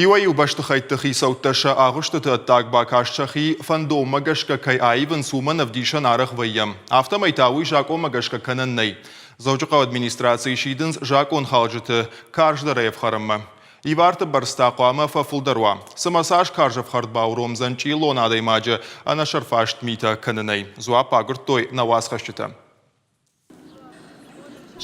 Иуӕй-иу бӕстыхӕйтты хицӕуттӕ сӕ агъуыстыты ӕддаг бакаст сӕхи фӕндонмӕ гӕсгӕ кӕй аивынц, уымӕн ӕвдисӕн арӕх вӕййӕм. Афтӕмӕй та уый закъонмӕ гӕсгӕ кӕнӕн нӕй. Дзӕуджыхъӕуы администрацийы сидынц закъонхалджыты карздӕрӕй ӕфхӕрынмӕ. Иварты бӕрц та хъуамӕ фӕфылдӕр уа. Цымӕ цас карз ӕфхӕрд бауромдзӕн чъиллон адӕймаджы ӕнӕсӕрфаст митӕ кӕнынӕй? Дзуапп агуырдтой нӕ уацхӕсджытӕ.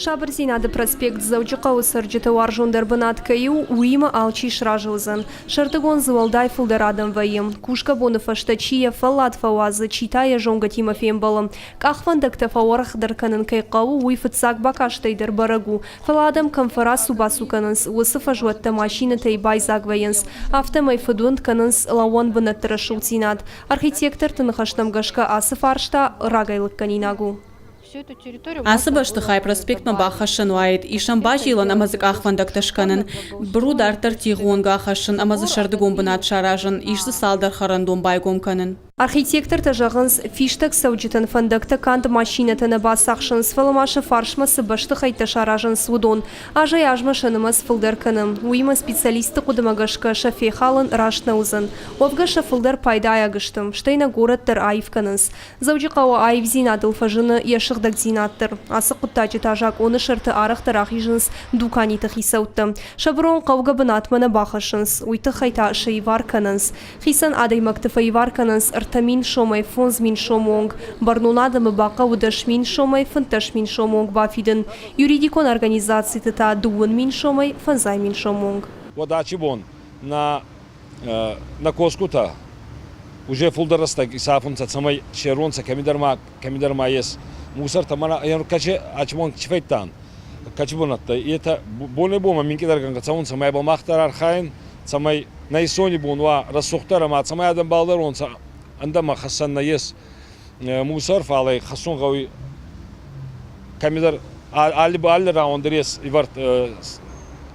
Сабырдзинады проспект Дзӕуджыхъӕуы цӕрджыты уарзондӕр бынат кӕй у, уыимӕ алчи сразы уыдзӕн. Сӕрдыгон дзы уӕлдай фылдӕр адӕм вӕййы. Кусгӕ боны фӕстӕ чи йӕ фӕллад фӕуадзы, чи та йӕ зонгӕтимӕ фембӕлы. Къахвӕндӕгтӕ фӕуӕрӕхдӕр кӕнын кӕй хъӕуы, уый фыццаг бакастӕй дӕр бӕрӕг у. Фӕлӕ адӕм кӕм фӕрацу-бацу кӕнынц, уыцы фӕзуӕттӕ машинӕтӕй байдзаг вӕййынц. Афтӕмӕй фыдуынд кӕнынц лӕууӕн бынӕтты рӕсугъддзинад. Архитекторты ныхӕстӕм гӕсгӕ ацы фарста рагӕй лыггӕнинаг у. Ацы бӕстыхай проспектмӕ баххӕссӕн уаид, ис ӕм базилӕн ӕмӕ дзы къахвӕндӕгтӕ скӕнын, быру дарддӕр тигъы онг ахӕссын ӕмӕ дзы сӕрдыгон бынат саразын, ис дзы цалдӕр хӕрӕндон байгом кӕнын. Архитектортӕ зӕгъынц, фистӕг цӕуджытӕн фӕндӕгтӕ канд машинӕтӕ нӕ бацахсынц, фӕлӕ ма сӕ фарсмӕ цы бӕстыхӕйттӕ саразынц, уыдон. Азӕй-азмӕ сӕ нымӕц фылдӕр кӕны. Уыимӕ специалистты хъуыдымӕ гӕсгӕ сӕ фехалын раст нӕ уыдзӕн. Уӕвгӕ сӕ фылдӕр пайдайаг сты, стӕй нӕ горӕт дӕр аив кӕнынц. Дзӕуджыхъӕуы аивдзинадыл фӕзыны йӕ сыгъдӕгдзинад дӕр. Ацы хъуыддаджы та закъоны сӕрты арӕхдӕр ахизынц дуканиты хицӕуттӕ. Сӕ бырон хъӕугӕ бынатмӕ нӕ бахӕссынц, уый тыххӕй та сӕ ивар кӕнынц. Хицӕн адӕймӕгты фӕивар кӕнынц 3000 сомӕй 5000 сомы онг, бӕрнон адӕмы бахъӕуы 10 000 сомӕй 15 000 сомы онг бафидын, юридикон организациты та 2000 сомӕй 50 000 сомы онг. Уӕд ачи бон нӕ нӕ косгутӕ уже фулдӕр рӕстӕг исафунцӕ, цӕмӕй се ронцӕ кӕмидӕр ма кӕмидӕр ма ес мусортӕ. Мӕнӕ кӕчи ачи бон чи фӕйдтан, кӕчи бунӕттӕ, етӕ бонӕй-бонмӕ минкъийдӕргӕнгӕ цӕунцӕ, ма ибӕл мах дӕр архайӕн, цӕмӕй нӕ исони бон уа рӕсугъддӕр ӕма цӕмӕй адӕм балдӕронцӕ, ӕндӕмӕ хӕссӕн нӕййес мусор, фал ӕй хӕссун гъӕуй кӕмидӕр алли алли рауӕн дӕр ес ивӕрд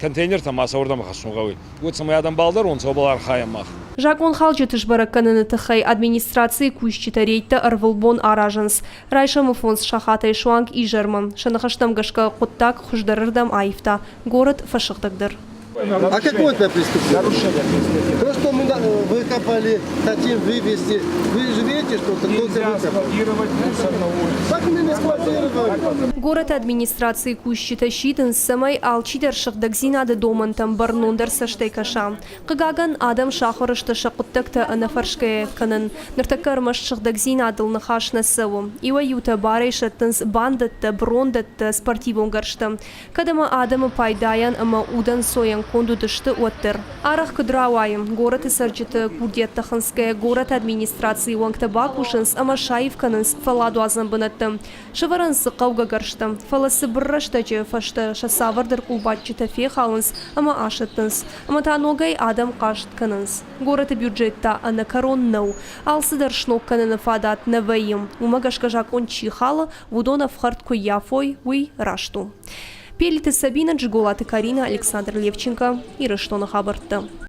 контейнертӕ ма сӕ уордӕмӕ хӕссун гъӕуй. Уод цӕмӕй адӕм балдӕронцӕ, уобӕл архайӕн мах. Закъонхалджыты сбӕрӕг кӕныны тыххӕй администрацийы кусджытӕ рейдтӕ ӕрвылбон аразынц. Райсомы фондз сахатӕй суанг изӕрмӕ. Сӕ ныхӕстӕм гӕсгӕ хъуыддаг хуыздӕрырдӕм аивта, горӕт фӕсыгъдӕгдӕр. А какое это преступление? Нарушение административного. То, что мы выкопали, хотим вывести. Вы же видите, что кто-то Нельзя выкопал. складировать мусор на улице. Так мы не складировали. Горӕты администрацийы кусджытӕ сидынц, цӕмӕй алчидӕр сыгъдӕгдзинады домӕнтӕм бӕрнондӕр цӕстӕй кӕса. Хъыгагӕн, адӕм сахуыр сты сӕ хъуыддӕгтӕ ӕнӕфӕрсгӕйӕ кӕнын. Ныртӕккӕ ӕрмӕст сыгъдӕгдзинадыл ныхас нӕ цӕуы. Иуӕй-иутӕ барӕй сӕттынц бандӕттӕ, брондӕттӕ, спортивон гӕрзтӕ. Кӕд ӕмӕ адӕмы пайдайӕн ӕмӕ удӕнцойӕн конд уыдысты, уӕддӕр. Арӕх куыд рауайы, горӕты цӕрджыты курдиӕттӕ хынцгӕйӕ горӕты администрацийы уӕнгтӕ бакусынц ӕмӕ саив кӕнынц фӕлладуадзӕн бынӕттӕ. Сӕвӕрынц дзы хъӕугӕ гӕрзтӕ, фӕлӕ цыбыр рӕстӕджы фӕстӕ сӕ цавӕрдӕр къулбадджытӕ фехалынц ӕмӕ асӕттынц. Ӕмӕ та ногӕй адӕм хъаст кӕнынц. Горӕты бюджет та ӕнӕкӕрон нӕу. Алцыдӕр сног кӕныны фадат нӕ вӕййы. Уымӕ гӕсгӕ закъон чи халы, уыдон ӕфхӕрд куы ййафой, уый раст у. Пелиты Сабина, Джиголаты Карина, Александр Левченко, Ирыстоны хабӕрттӕ.